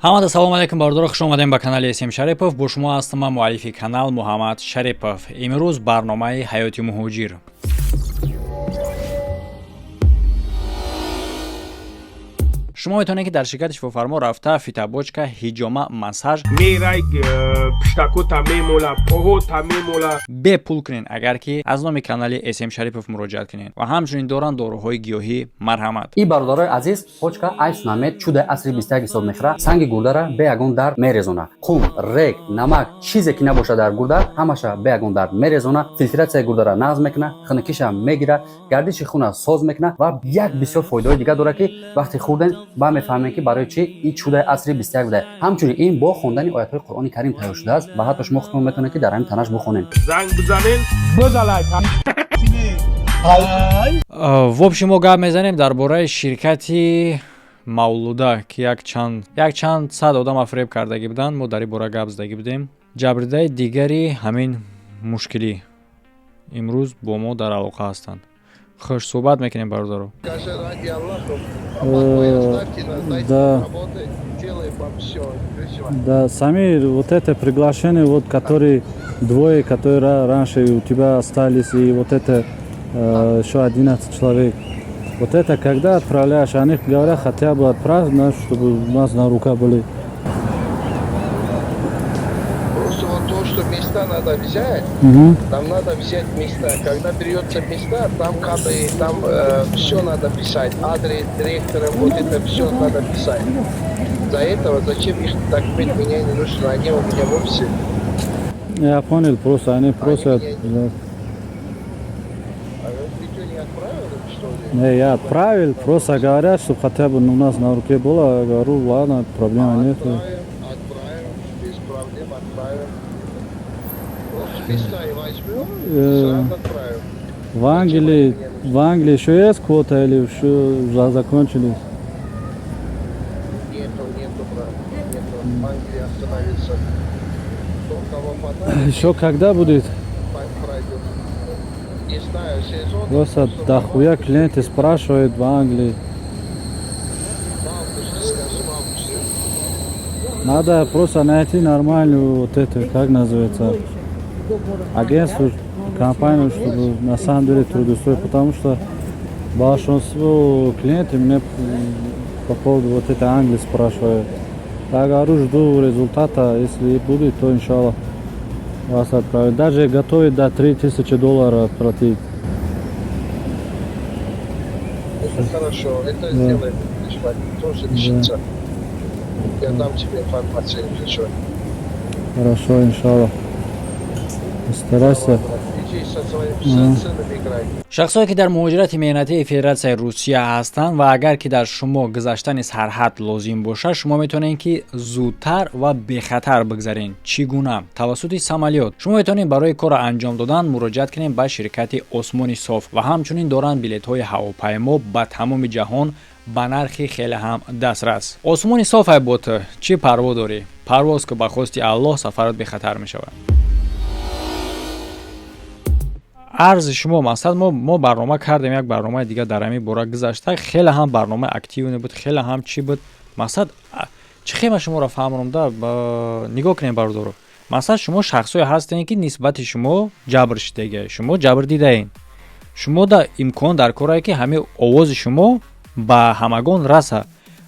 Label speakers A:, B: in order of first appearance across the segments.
A: Ҳамада салом алейкум, бародаро, хуш омадем ба канали СМ Шарипов. Бо шумо ҳастам ман, муаллифи канал Муҳаммад Шарипов. Имрӯз барномаи ҳаёти муҳоҷир. Шумо метавонед, ки дар ширкати Шифофармо рафта, фитобочка, ҳиҷома, массаж
B: мерай, пиштакота мемола, поҳота мемола.
A: Бепул кунед, агар ки аз номи канали СМ Шарипов муроҷиат кунед. Ва ҳамчунин доранд доруҳои гиёҳӣ. Марҳамат.
C: И бародарои азиз, почка айсунамед чудаи асри 21 ҳисоб мехӯра. Санги гурдара бе ягон дард мерезона. Қум, рег, намак, чизе ки набошад дар гурда, ҳамаша бе ягон дард мерезона. Филтратсияи гурдара нағз мекуна, хунукиша мегира, гардиши хуна соз мекуна ва як бисёр фоидаҳои дигар дорад, ки вақте хӯрдем, ба мефаҳмем, ки барои чӣ ин чудаи асри 21 буда. Ҳамчунин ин бо хондани оятҳои Қуръони Карим тайёр шудааст ва ҳатто шумо худтон метавонед, ки дар ҳамин танаш бихонед.
B: Занг бизанен, бизалай.
A: В общем, мо гап мезанем дар бораи ширкати Мавлуда, ки якчанд сад одам фиреб кардагӣ буданд. Мо дар ин бора гап задагӣ будем. Ҷабрдидаи дигари ҳамин мушкилӣ имрӯз бо мо дар алоқа ҳастанд. Хуш суҳбат мекунем, бародаро.
D: Скажи, ради Аллаха, покой оставьте нас, дайте
E: Да.
D: работать, делаем вам все.
E: Да, сами вот это приглашение, вот которые двое, которые раньше у тебя остались, и вот это еще 11 человек. Вот это когда отправляешь, они говорят, хотя бы отправь нас, чтобы у нас на руках были.
D: Просто вот то, что места надо взять,
E: Мгм.
D: нам надо взять места. Когда берется места, там кадры, там все надо писать. Адрес директора, вот это все надо писать. За этого зачем их документ меня не нужен, они у меня в офисе.
E: Я понял, просто они просят.
D: Меня
E: Да.
D: А ты что, не отправил им, что ли?
E: Не, я отправил, просто говорят, чтобы хотя бы у нас на руке было. Я говорю, ладно, проблемы нет.
D: Отправим, отправим, без проблем отправим. Просто места и возьмем, сразу отправим.
E: В Англии еще есть квота или еще уже закончились?
D: Нету, нету, брат, нету. В Англии остановиться. Кто кого хватает,
E: Еще когда будет?
D: Пройдет. Не знаю, сезон.
E: Просто дохуя клиенты спрашивают в Англии.
D: В августе, скажи, в августе.
E: Надо просто найти нормальную вот эту, как называется, агентство, компанию, чтобы на самом деле трудоустроить, потому что большинство клиентов мне по поводу вот этой Англии спрашивают. Я говорю, жду результата, если будет, то иншаллах вас отправят. Даже готовы до 3000 долларов платить.
D: Это хорошо, это сделаем, не переживай, тоже решится. Я дам тебе информацию, не переживай.
E: Хорошо, иншаллах. Постарайся.
D: Иди со своим сыном играй.
A: Шахсое, ки дар муҳоҷирати меҳнатии Федератсияи Русия ҳастанд ва агар ки дар шумо гузаштани сарҳад лозим бошад, шумо метавонед, ки зудтар ва бехатар бигзаред. Чӣ гуна? Тавассути самолёт. Шумо метавонед барои корро анҷом додан муроҷиат кунед ба ширкати Осмони Соф. Ва ҳамчунин доранд билетҳои ҳавопаймо ба тамоми ҷаҳон ба нархи хеле ҳам дастрас. Осмони Соф, ай бо ту чӣ парво дорӣ? Парвоз ки, ба хости Аллоҳ сафарат бехатар мешавад. Арзи шумо, мақсад, мо барнома кардем, як барномаи дигар дар ҳамин бора гузашта, хеле ҳам барномаи активный буд, хеле ҳам чӣ буд. Мақсад, чӣ хема шуморо фаҳмонам да? Нигоҳ кунем, бародаро, мақсад, шумо шахсое ҳастем, ки нисбати шумо ҷабр шидага, шумо ҷабр дидаен. Шумо да имкон дар корае, ки ҳамин овози шумо ба ҳамагон раса.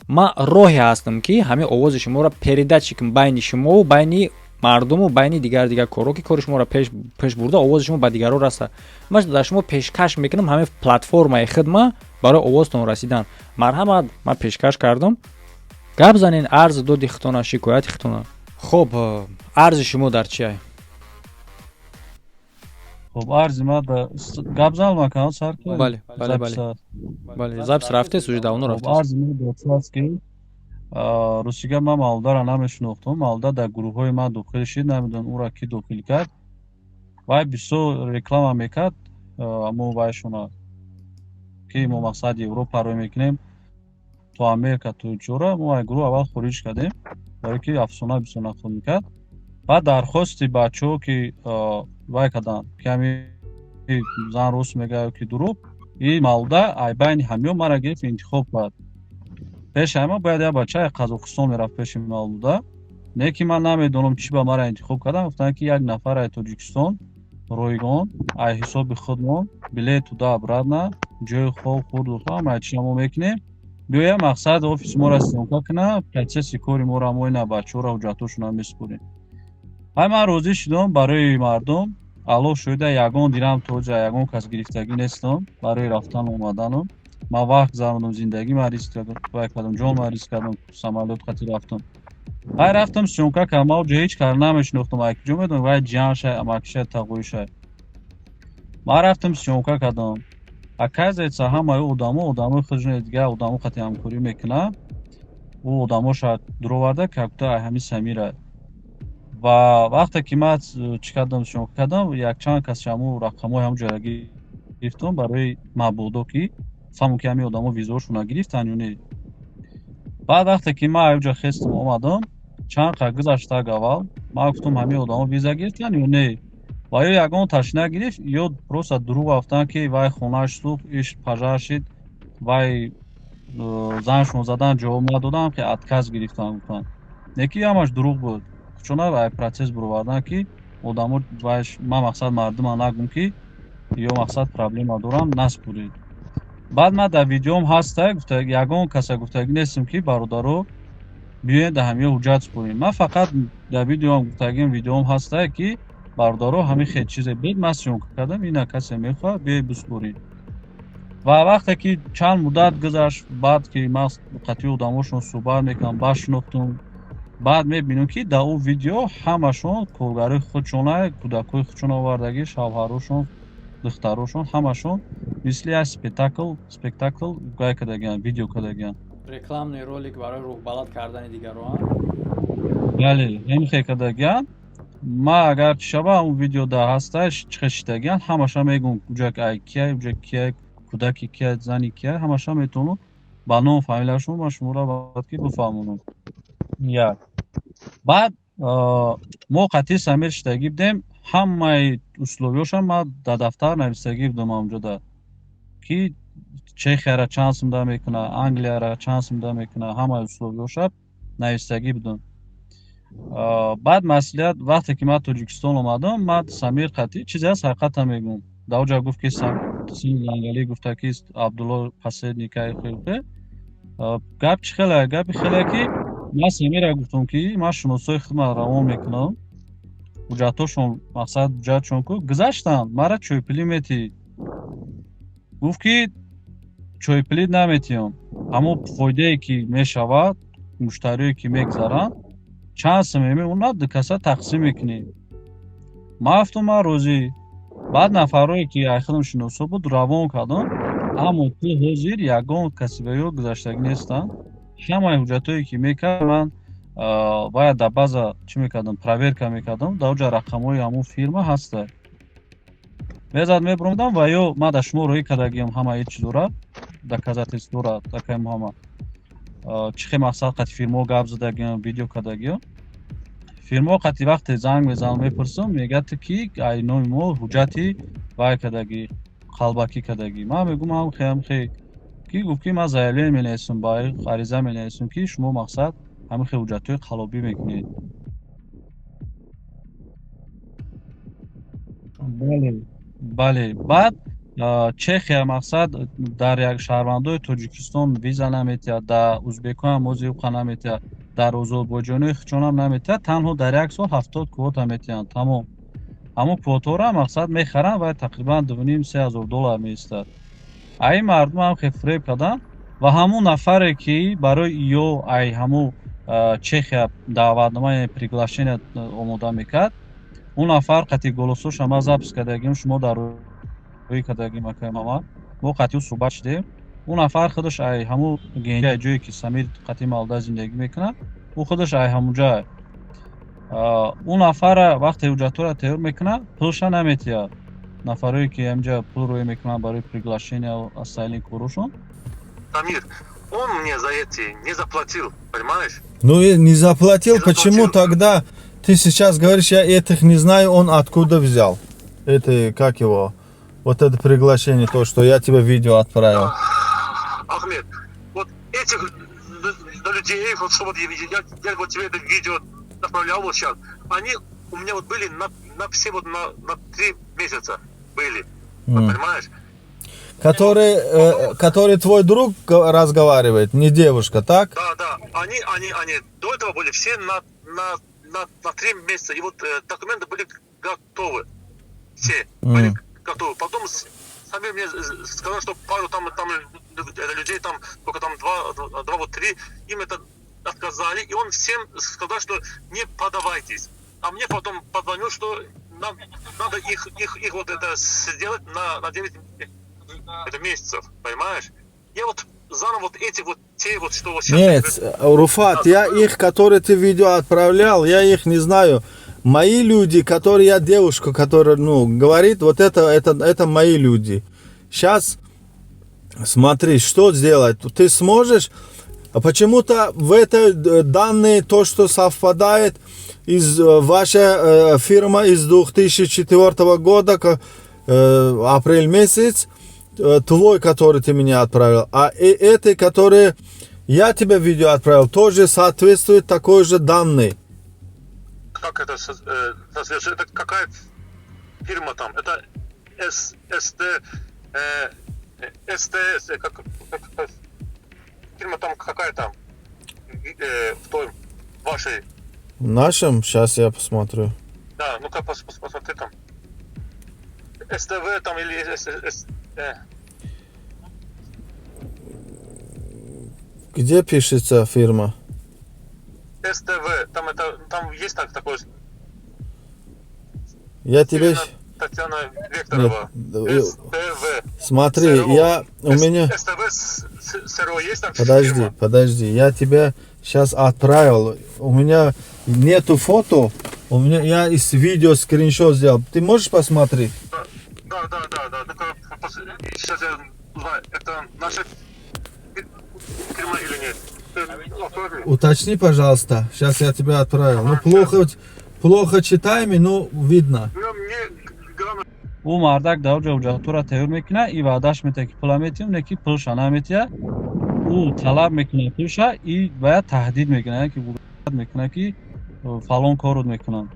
A: Ман роҳе ҳастам, ки ҳамин овози шуморо передача кунам байни шумову байни мардуму байни дигар дигар корҳо, ки кори шуморо пеш бурда, овози шумо ба дигарон раса. Ман дар шумо пешкаш мекунам ҳамин платформаи хидма барои овозтон расидан. Марҳамат, ман пешкаш кардам, гап занен, арзи доди хитона, шикояти хитона. Хуб, арзи шумо дар чия?
E: Хуб, арзи ма гап зан макан сар.
A: Бале, запись рафтест, уже давно рафтест.
E: Арзи ма дар ки ростига ман Мавлудара намешинохтам. Мавлуда дар гурӯҳҳои ман дохил шид, намедонам ӯра кӣ дохил кард. Вай бисёр реклама мекард амо вайшона, ки мо мақсади Европа рӯй мекунем, то Америка, то ҷора. Мо ай гурӯҳ аввал хориҷ кардем, барое ки афсона бисёр нақл мекард. Баъд дархости бачаҳо, ки вай карданд, ки ҳами зан рост мегӯяд ки дурӯғ, и Мавлуда ай байни ҳамиё мара гирифт, интихоб кард. Пеши ҳама бояд як бача Қазоқистон мерафт пеши Мавлуда. Не ки ман намедонам, чӣ ба мара интихоб кардам. Гуфтанд, ки як нафар ай Тоҷикистон ройгон, ай ҳисоби худмон, билет туда обратно, ҷои хоб, хурду ҳамаи чиза мо мекунем, биёя, мақсад, офиси моро съёмка куна, процесси кори моро мо ина бачаҳоро ҳуҷҷатҳошона месупорем. Ҳай, ман розӣ шудам. Барои мардум, Аллоҳ шоҳида, ягон дирам тоҷа ягон кас гирифтагӣ нестам. Барои рафтану омадану ман вақт гузарондам, зиндагӣ ман риск кардам, ҷон ман риск кардам, самолёт қати рафтам. Ҳай, рафтам, съёмка кардам. Ман ҷо ҳеҷ кара намешинохтам, ай куҷо медонам, вай ҷияншай, амакишай, тағоишай. Ман рафтам, съёмка кардам. Оказывается, ҳамаи одамо одамои худшони дигар одамо қати ҳамкорӣ мекунанд. Ӯ одамоша дуроварда, как будто ай ҳами Самира. Ва вақте ки ман чӣ кардам, съёмка кардам, якчанд кас ҳамун рақамҳои ҳамун ҷоя гирифтам, барои мабодо ки фаҳмам, ки ҳамин одамо визаҳошонро гирифтанд ё не. Баъд вақте ки ман аёҷа хестам, омадам, чанд қад гузаштак, аввал ман гуфтам, ҳамин одамо виза гирифтанд ё не? Ва ё ягон таш нагирифт, ё просто дурӯғ рафтанд, ки вай хонааш сӯхт, иш пожар шид, вай занашон задан, ҷавоб надодам, ки отказ гирифтанд, гуфтанд. Не ки ҳамаш дурӯғ буд. Чуна ай процесс буровардан, ки одамо вайш. Ман, мақсад, мардума нагум, ки ё, мақсад, проблема дорам, наспуред. Баъд ман дар видеом ҳаста, гуфта, ягон каса гуфтагӣ нестам, ки бародаро, биёед, дар ҳамин ҳуҷҷат супорем. Ман фақат дар видеоам гуфтагим, видеом ҳаста, ки бародаро, ҳамин хел чизе буд, ман съёмка кардам, ина касе мехоҳад, биёед, бисупоред. Ва вақте ки чанд муддат гузашт, баъд ки ман қатъи одамошон суҳбат мекунам, башинохтум, баъд мебинем, ки дар он видео ҳамашон коргарои худшона, кӯдакҳои худшон овардагӣ, шавҳарошон, духтарошон, ҳамашон мисли як спектакл гай кардагиан, видео кардагиан.
A: Рекламный ролик барои рӯҳбаланд кардани дигарон.
E: Бале, ҳамин кардагиан. Ма агар чӣ шава, он видео дар ҳаста, чӣ шидагиан, ҳамаша мегӯм, уҷа ай кияй, уҷа кияй, кӯдаки кияй, зани кияй, ҳамаша метавонам ба ном фамилияшон ма шуморо бояд ки бифаҳмонам. Як баъд мо қатъи Самир шидагӣ будем, ҳамаи условиёша ма дар дафтар нависагӣ будам ҳамҷода, ки Чехияра чанд сумда мекуна, Англияра чанд сумда мекуна, ҳамаи условиёша нависагӣ будам. Баъд маслиҳат, вақте ки ман Тоҷикистон омадам, ман Самир қатъи чизе ҳаст, ҳақиқата мегӯм, дар оҷа гуфт, ки Зангалӣ гуфта, ки Абдулло посредник. Гап чӣ хеле, гапи хеле, ки ман Самира гуфтам, ки ман шиносои худмат равон мекунам, ҳуҷҷатҳошон, мақсад, ҳуҷҷатшон ку гузаштанд, мара чойпулӣ метиҳӣ. Гуфт, ки чойпулӣ наметиҳам, ҳамон фоидае ки мешавад, муштариое ки мегузаранд, чанд сум мемонад, ду каса тақсим мекунем. Ман гуфтам, ман розӣ. Баъд нафарое ки ай худам шиносо буд, равон кардам, аммо ту ҳозир ягон каси ба ё гузаштагӣ нестанд. Ҳамаи ҳуҷҷатҳое ки мекард, ман бояд дар база чӣ мекардам, проверка мекардам, дар оҷа рақамҳои ҳамон фирма ҳаста. Мезад, мебуромадам ва ё ман дар шумо роҳӣ кардагиам, ҳамаи чизора доказательствора, такаи Муҳаммад, чӣ хел, мақсад, қати фирмаҳо гап задагиам, видео кардагиам. Фирмаҳо қати вақте занг мезанам, мепурсам, мегӯяд, ки ай номи мо ҳуҷҷати вай кардагӣ, қалбакӣ кардагӣ. Ман мегӯм, ҳам хе ки гуфт, ки ман заявление менависам, ба ариза менависам, ки шумо, мақсад, ҳамин хел ҳуҷҷатҳои қаллобӣ мекунед. Бале, баъд Чехия, мақсад, дар як шаҳрвандои Тоҷикистон виза наметиҳад, дар узбекҳоам озиқа наметиҳад, дар озарбойҷонои хичонам наметиҳад. Танҳо дар як сол 70 квота метиҳанд, тамом. Ҳамон квотаҳоро, мақсад, мехаранд ва тақрибан 2,5-3 ҳазор доллар меистад. Ай мардум ҳам хел фиреб карданд. Ва ҳамун нафаре ки барои ё ай ҳамун Чехия даъватнома, приглашение омода мекард, он нафар қатъи голосоша ма запись кардагим, шумо дар рӯи кардагим, акай Мама, мо қатъи ӯ суҳбат шудем. Он нафар худаш ай ҳамун ҷое ки Самир қатъи Малда зиндагӣ мекунад, ӯ худаш ай ҳамунҷа. Он нафара вақте ҳуҷҷатҳоро тайёр мекунад, пулша наметиҳад. Нафарое ки ҳамҷа пул рӯй мекунанд барои приглашения, остальные корушон.
F: Самир, он мне за эти не заплатил, понимаешь?
G: Ну и не заплатил,
F: Не
G: почему
F: заплатил.
G: Тогда ты сейчас говоришь, я этих не знаю, он откуда взял? Это, как его? Вот это приглашение, то, что я тебе видео отправил.
F: Ахмед, вот этих людей, вот что вот я вот тебе это видео отправлял вот сейчас, они у меня вот были на все вот на 3 месяца были, вот, понимаешь?
G: Который твой друг разговаривает, не девушка, так?
F: Да, они до этого были все на 3 месяца, и вот документы были готовы, все были готовы. Потом сами мне сказали, что пару там людей, там только там два, вот три, им это отказали, и он всем сказал, что не подавайтесь. А мне потом позвонил, что нам надо их вот это сделать на 9 это месяцев, понимаешь? Я вот заново вот эти вот, те вот, что вот сейчас.
G: Нет, Руфат, я их, которые ты видео отправлял, я их не знаю. Мои люди, которые я девушку, которая, ну, говорит, вот это мои люди. Сейчас смотри, что сделать? Ты сможешь? А почему-то в это данные, то, что совпадает из ваша фирма из 2004 года, апрель месяц, твой, который ты меня отправил, а и этой, которые я тебе видео отправил, тоже соответствует такой же данные.
F: Как это соответствует? Это какая фирма там? Это С, СТ, СТС, как фирма там какая там? В той вашей.
G: В нашем? Сейчас я посмотрю.
F: Да, ну-ка посмотри там. СТВ там или С, С.
G: Где пишется фирма?
F: СТВ, там это, там есть так, такое.
G: Я тебе.
F: Татьяна Викторова.
G: Нет.
F: СТВ.
G: Смотри,
F: СРО.
G: я у меня.
F: СТВ СРО есть там?
G: Подожди,
F: фирма?
G: Подожди, я тебя сейчас отправил. У меня нету фото, у меня я из видео скриншот сделал. Ты можешь посмотреть?
F: Да. Ну-ка, сейчас я узнаю, это наша фирма или нет. Ты отправил?
G: Уточни, пожалуйста. Сейчас я тебя отправил. Ну плохо, плохо читаем, но видно.
F: Ну, мне главное,
E: Ӯ мардак дар ҷо ҳуҷҷатҳоро тайёр мекунад и ваъдаш метиҳад, ки пула метиҳам, не ки пулша наметиҳад. Ӯ талаб мекунад пулша и бояд таҳдид мекунад, яъне ки мекунад, ки фалон корот мекунам,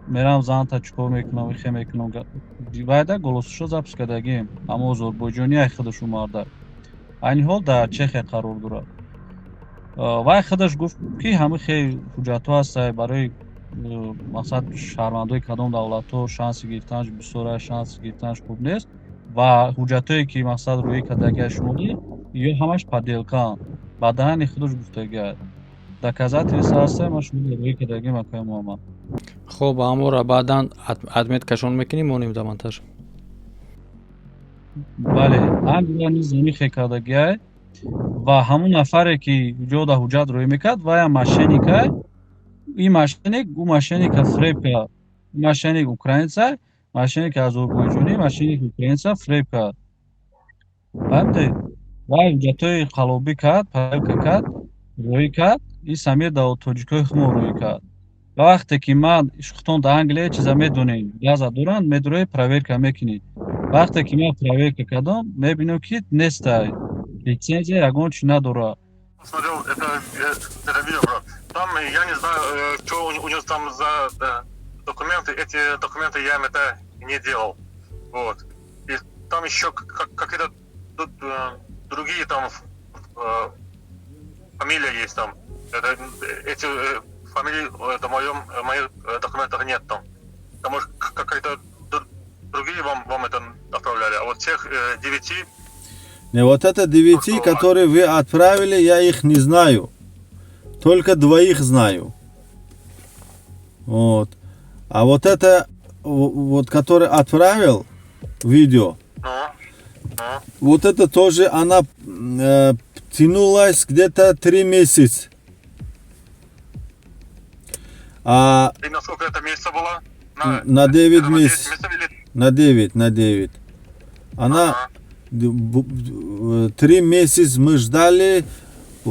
E: мерам занта чӣ кор мекунам, ихе мекунам. Вайда голосушо запись кардагием. Аммо озорбойҷони ай худаш ӯ мардак айни ҳол дар Чехия қарор дорад. Вай худаш гуфт, ки ҳамин хел ҳуҷҷатҳо ҳастай барои мақсад шаҳрвандои кадом давлатҳо шанси гирифтанаш бисёр аст, шанси гирифтанаш хуб нест ва ҳуҷҷатҳое, ки мақсад рӯӣ кардагиа шумоӣ, ё ҳамаш подделка анд. Ба даҳани худаш гуфтагиа, доказательства ҳастай, ман шумо рӯӣ кардагиам, акои Муҳаммад.
A: Хоб, ҳамора баъдан отметка шон мекунем, монем да монтаж.
E: Бале, ҳамина низ ҳамин кардагиай ва ҳамун нафаре, ки ҷода ҳуҷҷат рӯӣ мекард, ваям мошенник ай. Ин мошенник ӯ мошенник а фреб кард. Мошенник украинец а, мошенник озарбойҷонӣ, мошенник украинец а фреб кард, фаҳмидед? Вай ҳуҷҷатҳои қалобӣ кард, подделка кард, рӯӣ кард и Самир да тоҷикои хумо рӯӣ кард. Ва вақте ки ман хутон да Англия чиза медонем, газа доранд, медурои, проверка мекунӣ. Вақте ки ман проверка кардам, мебинам, ки нестай лицензия, ягон чи надорад.
F: Смотрел это видео, брат. Там, я не знаю, что у него там за документы. Эти документы я им это не делал. Вот. И там еще какие-то другие там фамилия есть там. Это, эти фамилии это моих документах нет там. Там, может, какая-то другие вам это отправляли. А вот тех девяти.
G: Не, вот это девяти, которые вы отправили, я их не знаю. Только двоих знаю. Вот. А вот это, вот, который отправил видео,
F: Ну, ну.
G: вот это тоже она тянулась где-то 3 месяца. А
F: И на сколько это месяца было?
G: На 9
F: это на
G: месяцев.
F: 9 месяцев или
G: На 9, на 9. Она 3 месяца мы ждали.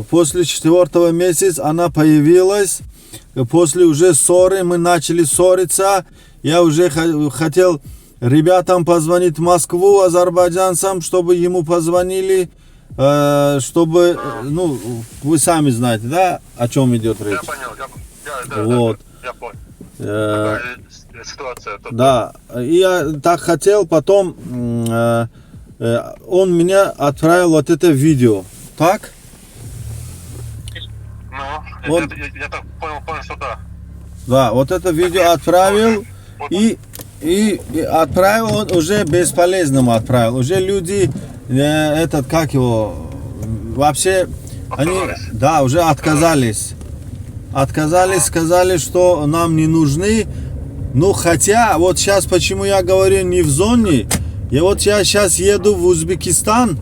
G: После четвертого месяца она появилась. После уже ссоры мы начали ссориться. Я уже хотел ребятам позвонить в Москву, азербайджанцам, чтобы ему позвонили. чтобы, ну, вы сами знаете, да, о чем идет речь.
F: Я понял, я, да,
G: Вот.
F: Да, я понял. Такая ситуация. Тут.
G: Да, и я так хотел, потом он меня отправил вот это видео, так?
F: Ну, я так понял, что да.
G: Да, вот это видео отправил и отправил он уже бесполезным отправил. Уже люди, этот, как его, вообще, они,
F: Отказались.
G: Да, уже отказались. Отказались, сказали, что нам не нужны. Ну, хотя, вот сейчас почему я говорю не в зоне, я вот я сейчас еду в Узбекистан,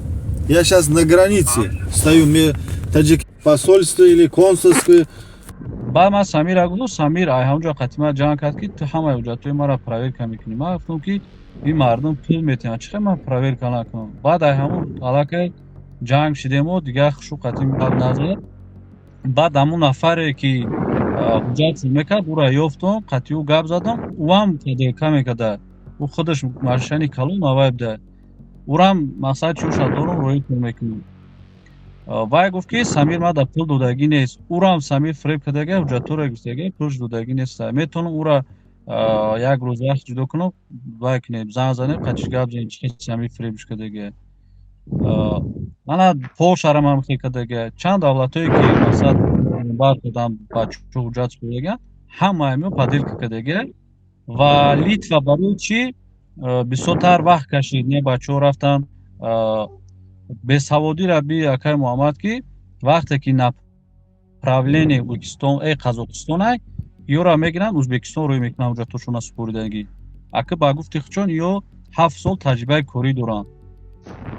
G: я сейчас на границе стою, мне таджик посольство или консульство.
E: Баъд ман Самира гуфтам, Самир ай ҳамонҷо қатима ҷанг кард, ки ту ҳамаи ҳуҷҷатҳои маро проверка мекунӣ. Ман гуфтам, ки ин мардум пул метиҳанд, чӣ хел ман проверка накунам? Баъд ай ҳамон аллакай ҷанг шидему дигар хушу қатим гап назад. Баъд ҳамон нафаре, ки ҳуҷҷат мекард, ӯро ёфтам, қатъи ӯ гап задам. Ӯам подделка мекарда, ӯ худаш машини калон авай буда, ӯрам мақсад чӯша дорум, роҳӣ кор мекунам. Вай гуфт, ки Самир мада пул додагӣ нест. Ӯрам Самир фиреб кардага, ҳуҷҷатҳоро гирифтага, пулш додагӣ нест. Метавонам ӯра як рӯз вақт ҷудо кунам, вай кунем, занг занем, қатиш гап занем, чӣ Самир фиребш кардага. Мана Полшарам ҳам хел кардага. Чанд давлатҳое, ки мақсад баъд додам, бачаҳо ҳуҷҷат супоридага, ҳамаи мо подделка кардага. Ва Литва барои чӣ бисёртар вақт кашид? Не, бачаҳо рафтанд бесаводира би, акай Муҳаммад, ки вақте ки направление Ӯзбекистон, Қазоқистонай, ёра мегиранд, Ӯзбекистон рӯй мекунанд ҳуҷҷатҳошона супоридагӣ. Ака, ба гуфти худшон, ё 7 сол таҷрибаи корӣ доранд,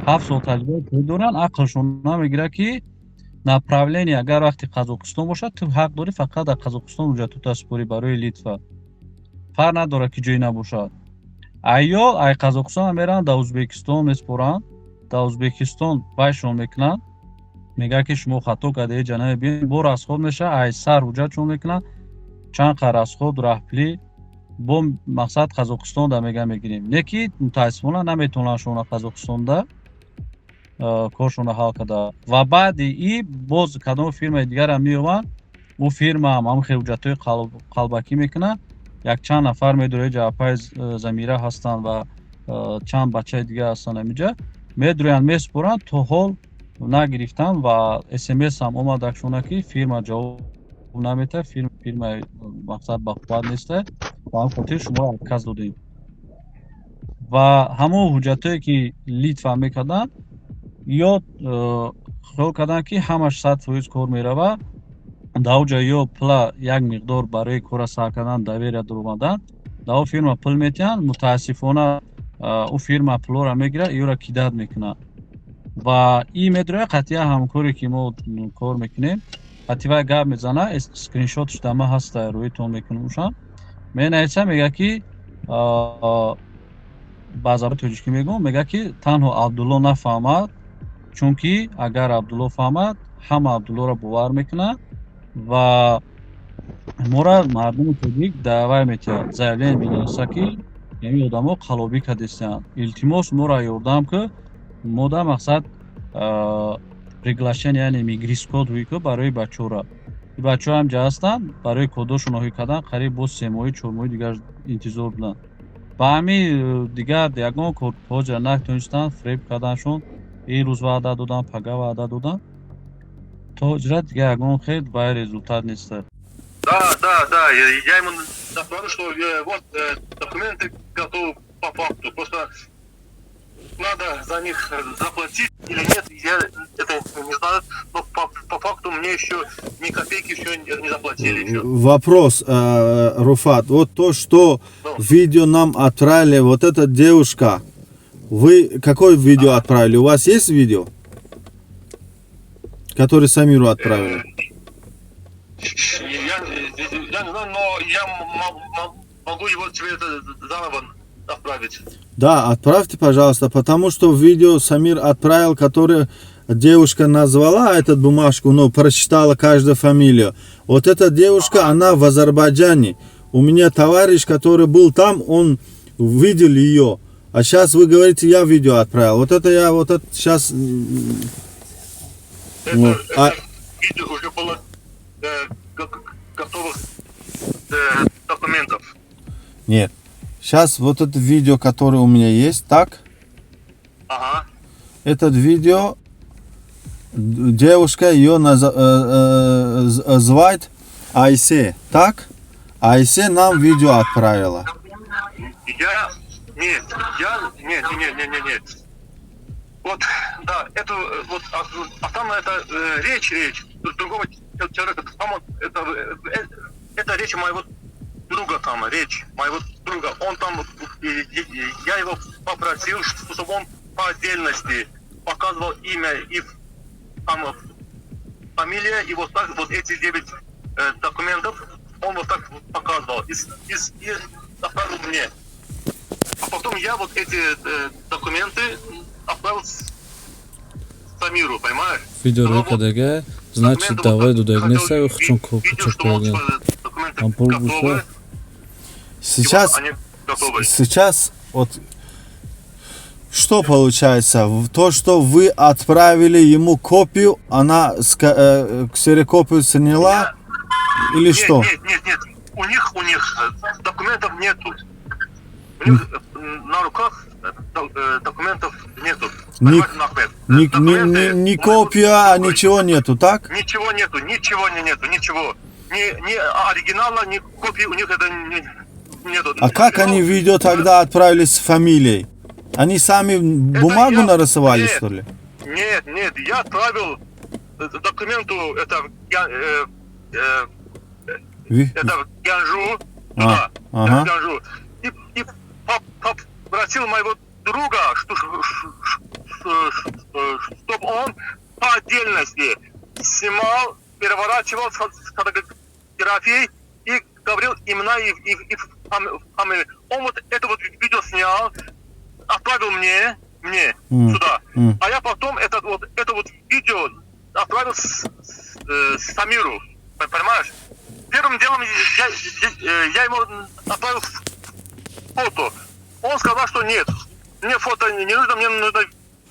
E: 7 сол таҷрибаи корӣ доранд. Ақлшон намегирад, ки направление агар вақти Қазоқистон бошад, ту ҳақ дорӣ фақат дар Қазоқистон ҳуҷҷатҳота супорӣ. Барои Литва фарқ надорад, ки ҷое набошад. Айё ай Қазоқистон мераванд, дар Ӯзбекистон месупоранд, дар Ӯзбекистон вайшон мекунанд, мегӯяд, ки шумо хато кардаед, ҷанаби биёед. Бо расход мешавад, ай сар ҳуҷҷатшон мекунанд, чанд қа расход, раҳпулӣ бо мақсад Қазоқистонда мега мегирем. Не ки мутаассифона наметавонанд шумо Қазоқистонда коршонро ҳал карда. Ва баъди и боз кадом фирмаи дигарам меёбанд, ӯ фирмаам ҳамн хел ҳуҷҷатҳои қалбакӣ мекунад. Якчанд нафар медуред, ҷавапаи Замира ҳастанд ва чанд бачаи дигар ҳастанд, ҳамиҷа медурӯянд, месупоранд, то ҳол нагирифтанд. Ва СМС ҳам омадакшона, ки фирма ҷавоб наметиҳад, фирмаи мақсад бақувват неста, ба ҳамин хотир шуморо отказ додем. Ва ҳамон ҳуҷҷатҳое, ки Литва мекарданд, ё хиёл карданд, ки ҳамаш 100% кор меравад. Дар оҷа ё пула як миқдор барои кора сар кардан доверия дуромадан, дар о фирма пул метиҳанд. Мутаассифона, ӯ фирма пулоро мегирад, ёро кидать мекунад. Ва и медрояд қатъия ҳамкоре, ки мо кор мекунем, қатъи гап мезана, скриншотш дар ман ҳаста, рӯитон мекунам. Ушам менависа, мегӯяд, ки ба забони тоҷикӣ мегӯм, мегӯяд, ки танҳо Абдулло нафаҳмад, чунки агар Абдулло фаҳмад, ҳама Абдуллоро бовар мекунад ва мора мардуми тоҷик даъвай метиҳад, заявление менависа, ки ҳамин одамо қалобӣ кардистанд, илтимос, моро ёрдам ку. Мода мақсад приглашение, яъне мигрис код ҳуй ку барои бачаҳора. Бачаҳо ҳам ҷа ҳастанд, барои кодошон ҳуй кардан қариб боз 3 моҳи, 4 моҳи дигар интизор буданд. Ба ҳамин дигар ягон кор ҳоҷа натонистанд, фиреб карданшон. Ин рӯз ваъда доданд, пага ваъда доданд, то ҳоҷира дигар ягон хел баи результат неста.
F: Да, я ему говорю, что вот документы готовы по факту. Просто надо за них заплатить или нет, я это не знаю, но по факту мне еще ни копейки еще не заплатили. Еще.
G: Вопрос, Руфат, вот то, что
F: Ну.
G: видео нам отправили, вот эта девушка, вы какое видео отправили? У вас есть видео, который Самиру отправили?
F: Я не знаю, но я могу его тебе это заново отправить.
G: Да, отправьте, пожалуйста, потому что видео Самир отправил, которое девушка назвала эту бумажку, но прочитала каждую фамилию. Вот эта девушка, она в Азербайджане. У меня товарищ, который был там, он видел ее. А сейчас вы говорите, я видео отправил. Вот это я вот это сейчас
F: Это,
G: Ну,
F: это видео уже было готовых документов.
G: Нет. Сейчас вот это видео, которое у меня есть, так?
F: Ага.
G: Этот видео, девушка ее звать Айсе, так? Айсе нам видео отправила.
F: Я, нет, я, нет, нет, нет, нет, нет. Вот, да, это, вот, а там это речь другого человека, там он, это речь моего друга там, речь моего друга. Он там, я его попросил, чтобы он по отдельности показывал имя и там фамилия, и вот так вот эти 9 документов он вот так показывал и отправил мне. А потом я вот эти документы отправил Самиру, понимаешь?
H: Видео рӯй значит, давай дудаг неста, хучун кучок.
G: Сейчас, сейчас вот что получается? То, что вы отправили ему копию, она ксерокопию сняла или
F: Нет,
G: что?
F: Нет, нет, нет. У них документов нету. У них на руках документов нету.
G: Ни, ни, ни, ни копия, ничего нету, так?
F: Ничего нету, ничего не нету, ничего. Ни оригинала, ни копии у них это не, нету.
G: А как они видео тогда отправили с фамилией? Они сами бумагу нарисовали,
F: нет,
G: что ли?
F: Нет, нет, я отправил документу, это, я, это Ганжу, туда, Ганжу, и попросил моего друга, чтобы он по отдельности снимал, переворачивал с фотографией и говорил имена и фамилии. Он вот это вот видео снял, отправил мне сюда. А я потом это вот видео отправил Самиру. Понимаешь? Первым делом я ему отправил фото. Он сказал, что нет, мне фото не нужно, мне нужно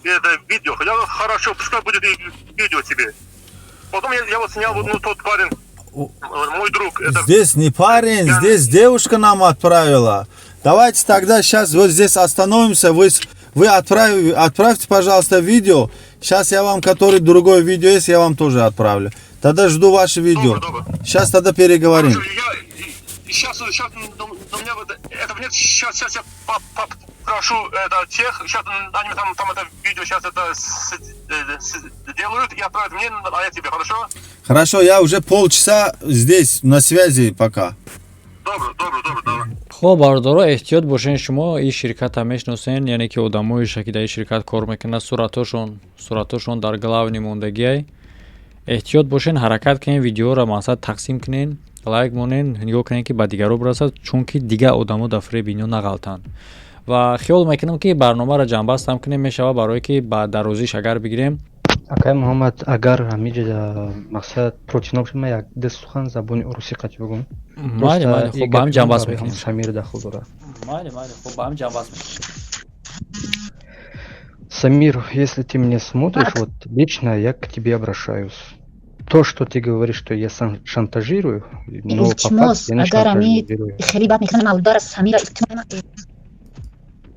F: это видео. Я говорю: хорошо, пускай будет и видео тебе. Потом я вот снял, вот, ну, тот парень, мой друг. Это
G: Здесь не парень, здесь девушка нам отправила. Давайте тогда сейчас вот здесь остановимся. Вы отправьте, пожалуйста, видео. Сейчас я вам, который другое видео есть, я вам тоже отправлю. Тогда жду ваше видео.
F: Добро, добро.
G: Сейчас тогда переговорим.
F: Сейчас, сейчас, ну, у меня вот этого нет, сейчас, сейчас я попрошу это тех, сейчас они там это видео сейчас это сделают и отправят мне, а я тебе, хорошо?
G: Хорошо, я уже полчаса здесь, на связи пока.
F: Добро, добро, добро, добро.
A: Хоб, бародаро, эҳтиёт бошен. Шумо ин ширката мешиносен, яъне ки одамоеша, ки дар ин ширкат кор мекунад, суратошон дар главный мондагиай. Эҳтиёт бошен, ҳаракат кунен, видеоро мақсад тақсим кунен, лайк монен, нигоҳ кунен, ки ба дигарро бирасад, чунки дигар одамо дар фреби ино нағалтанд. Ва хиёл мекунам, ки барномаро ҷамъбастам кунем мешавад, барое ки ба дарозиш агар бигирем.
I: Акай Муҳаммад, агар ҳамиҷа мақсад против набошад, ман як ду сухан забони урусӣ қатъ бигӯм.
A: Майли, майли, хуб, ба ҳам ҷамъбаст мекунем.
I: Самир дахл дорад.
A: Майли, майли, хуб, ба ҳам ҷамъбаст мекунем.
I: Самир, если ты меня смотришь, вот лично я к тебе обращаюсь. То, что ты говоришь, что я сам шантажирую, но по факту я не шантажирую.
J: Хеле бад мекунам Мавлудара Самира.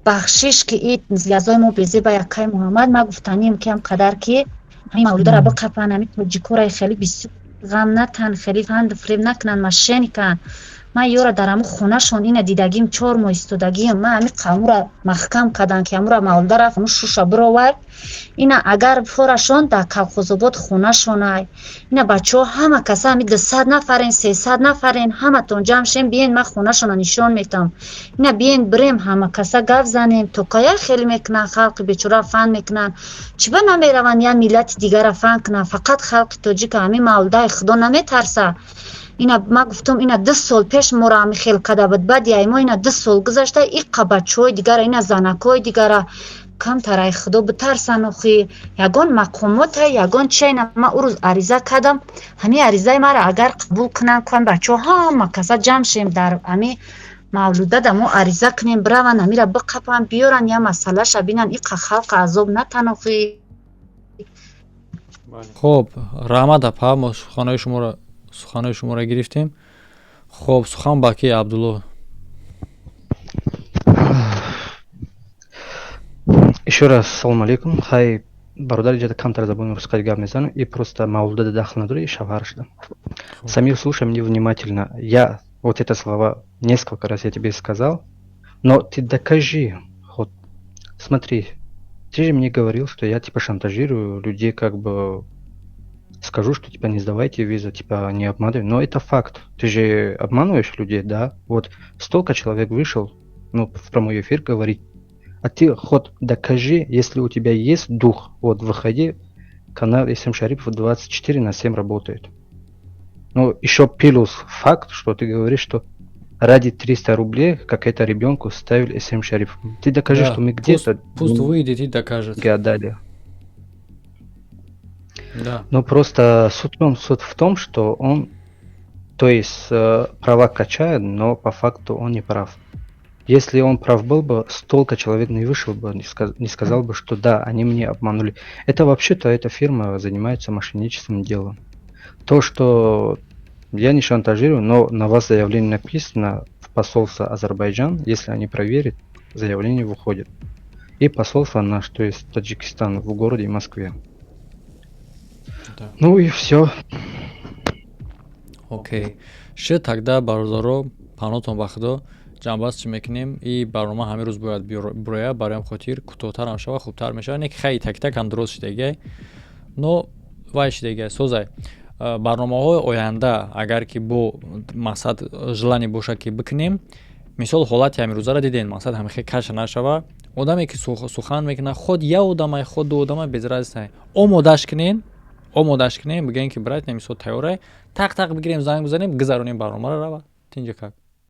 J: Бахшиш, ки ит язои мо безеба. Якай Муҳаммад, ма гуфтанем, ки ҳам қадар ки ҳамин Мавлудара биқапан, ҳамин тоҷикора хеле бисёр ғам натан, хеле фанду фиреб накунанд, мошенникан. Ман ёра дар ҳамун хонашон ина дидагим, 4 моҳ истодагиам. Ман ҳами қамура маҳкам кардам, ки ҳамура Мавлуда рафт, ҳамун шуша бировард. Ина агар форашон дар Колхозобод хонашонай. Ина бачаҳо, ҳама каса, ҳами 200 нафарен, 300 нафарен, ҳаматон ҷамъ шем, биен, ман хонашона нишон метам. Ина биен, бирем, ҳама каса гап занем. То кая хеле мекунанд, халқи бечора фан мекунанд? Чӣ ба намераванд як миллати дигара фан кунанд, фақат халқи тоҷика? Ҳамин Мавлудаи худо наметарса. Ина ма гуфтам, ина 2 сол пеш моро ҳами хел када буд, баъди ай мо ина 2 сол гузашта, иққа бачаҳои дигара, ина занакҳои дигара. Камтарай худо битарсан охи. Ягон мақомота, ягон чия? Ина ма ӯ рӯз ариза кардам. Ҳамин аризаи маро агар қабул кунанд, кӯ бачаҳо ҳама каса ҷамъ шем, дар ҳами Мавлуда да мо ариза кунем, бираванд, ҳамира биқапанд, биёранд, я масъалаша бинанд, иққа халқа азоб натан охи.
A: Хоб, раҳмат, апа, мо суханои шуморо гирифтем. Хоб, сухан ба ки, Абдулло?
I: Еще раз салом алейкум. Хай, бародар, иҷода камтар забони русқаи гап мезанам и просто мавлуда дахл надора и шавҳар шудам. Самир, слушай меня внимательно. Я вот это слова несколько раз я тебе сказал, но ты докажи. Вот смотри, ты же мне говорил, что я типа шантажирую людей, как бы скажу, что типа не сдавайте визу, типа не обманывай. Но это факт. Ты же обманываешь людей, да? Вот столько человек вышел, ну, в прямой эфир говорить. А ты хоть докажи, если у тебя есть дух, вот выходи, канал СМ Шарипов 24/7 работает. Ну, еще плюс факт, что ты говоришь, что ради 300 рублей как это ребенку ставили СМ Шарипов. Ты докажи,
A: Да,
I: что мы где-то
A: пусть выйдет и докажет.
I: Отдали.
A: Да.
I: Но просто суть в том, что он, то есть права качает, но по факту он не прав. Если он прав был бы, столько человек не вышел бы, не сказал бы, что да, они мне обманули. Это вообще-то эта фирма занимается мошенническим делом. То, что я не шантажирую, но на вас заявление написано в посольство Азербайджан, если они проверят, заявление выходит. И посольство наш, то есть Таджикистан в городе Москве.
A: Да.
I: Ну и все.
A: Окей. Ши тогда, бародаро, панотон ба худо, ҷамъбаст чӣ мекунем? И барнома ҳамин рӯз бояд бироя, барои хотир кӯтоҳтарам шава, хубтар мешава. Не ки хай так-такам дуруст шидагай, но вай шидагай созай. Барномаҳои оянда, агар ки бо мақсад желание бошад, ки бикунем, мисол, ҳолати ҳамирӯзаро дидем, мақсад ҳамихе каша нашава. Одаме ки сухан мекунад, худ як одамай, худ ду одамай, без разница, омодаш кунен, омодаш кунем, бигӯем, ки брат, мисол, тайёрай, тақ тақ бигирем, занг бизанем, гузаронем барномаро, рава тинҷа как.